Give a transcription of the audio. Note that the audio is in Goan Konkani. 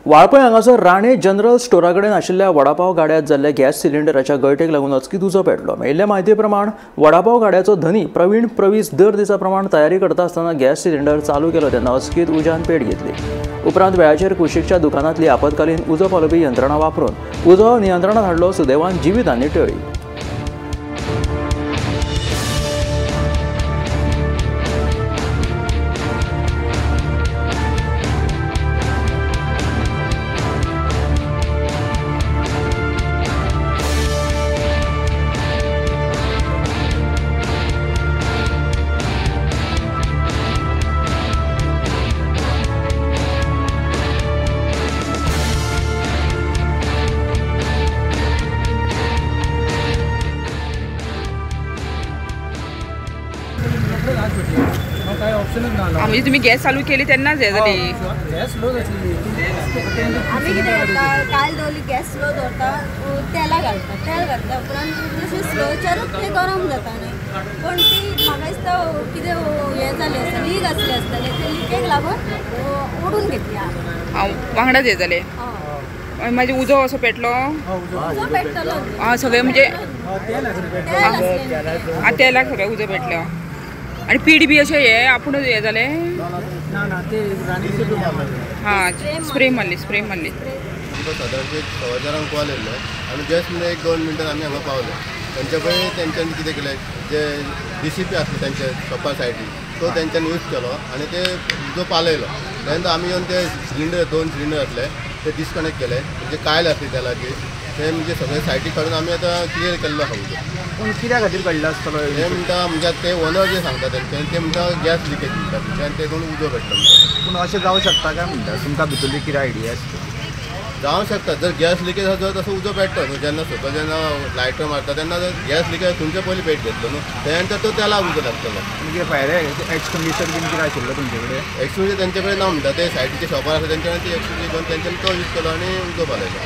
वाळपय हांगासर राणे जनरल स्टोरा कडेन आशिल्ल्या वडापाव गाड्यांत जाल्ल्या गॅस सिलिंडराच्या गळटेक लागून अचकीत उजो पेटलो. मेळिल्ल्या म्हायती प्रमाण वडापाव गाड्याचो धनी प्रवीण प्रवीस दर दिसा प्रमाण तयारी करता आसतना गॅस सिलिंडर चालू केलो तेन्ना अचकीत उज्यान पेट घेतली. उपरांत वेळाचेर कुशीकच्या दुकानांतली आपत्कालीन उजो पालोवपी यंत्रणा वापरून उजो नियंत्रणात हाडलो. सुदैवान जिवितांनी टळ्ळी. म्हणजे तुम्ही गॅस चालू केली तेन्नाच हें जाली. गॅस स्लो जातली. आमी कितें करता, काल दवरली गॅस स्लो दवरता, तेलां घालता, तेल घालता उपरांत तशें स्लोचेरूच तें गरम जाता न्हय. पूण ती म्हाका दिसता कितें हें जालें आसतलें, लीक आसलें आसतलें, ते लिकेक लागून ओडून घेतली. वांगडाच हें जालें. मागीर उजो असो पेटलो. उजो पेटलो सगळें, म्हणजे तेलाक सगळें उजो पेटलो. आनी पीठ बी अशें हें आपूण हें जालें ना, ते हां स्प्रे मारली, स्प्रे मारली. आमकां सादारण एक 4:15 कॉल येयल्लो आनी जस्ट म्हणजे 1-2 मिनटान आमी हांगा पावले. तेंच्या पळय तेंच्यांनी कितें केलें, जे DCP आसले तेंच्या शॉपा सायडीन तो तेंच्यांनी यूज केलो आनी ते उजो पालयलो. तेन्ना आमी येवन ते सिलिंडर, 2 सिलिंडर आसले ते डिस्कनेक्ट केले. म्हणजे कायल आसली तेलाची, ते म्हणजे सगळे सायडीक काडून आमी आतां क्लियर केल्लो आसा उजो. पूण कित्या खातीर काडलो आसतलो हे म्हणटा, म्हणजे ते ओनर जे सांगता तेंच्यानी ते म्हणटा गॅस लिकेज म्हणटा तेंच्या आनी ते कोण उजो पेटलो म्हणटा. पूण अशें जावं शकता काय म्हणटा, तुमकां भितरली कितें आयडिया आसता? जावं शकता, जर गॅस लिकेज आसा तसो उजो पेट्टा न्हू. जेन्ना सकयल जेन्ना लायटर मारता तेन्ना जर गॅस लिकेज तुमचे पयलीं पेट घेतलो न्हू, तेन्ना नंतर तो तेलाक उजो लागतलो. म्हणजे फायर एक्सटिंग्विशर बीन कितें आशिल्लो तुमचे कडेन? एक्सटिंग्विशर तेंचे कडेन ना म्हणटा, ते सायडीचे शॉपार आसा तेंच्या कडेन ते एक्सटिंग्विशर घेवन तेंच्यांनी तो यूज केलो आनी उजो पालयलो.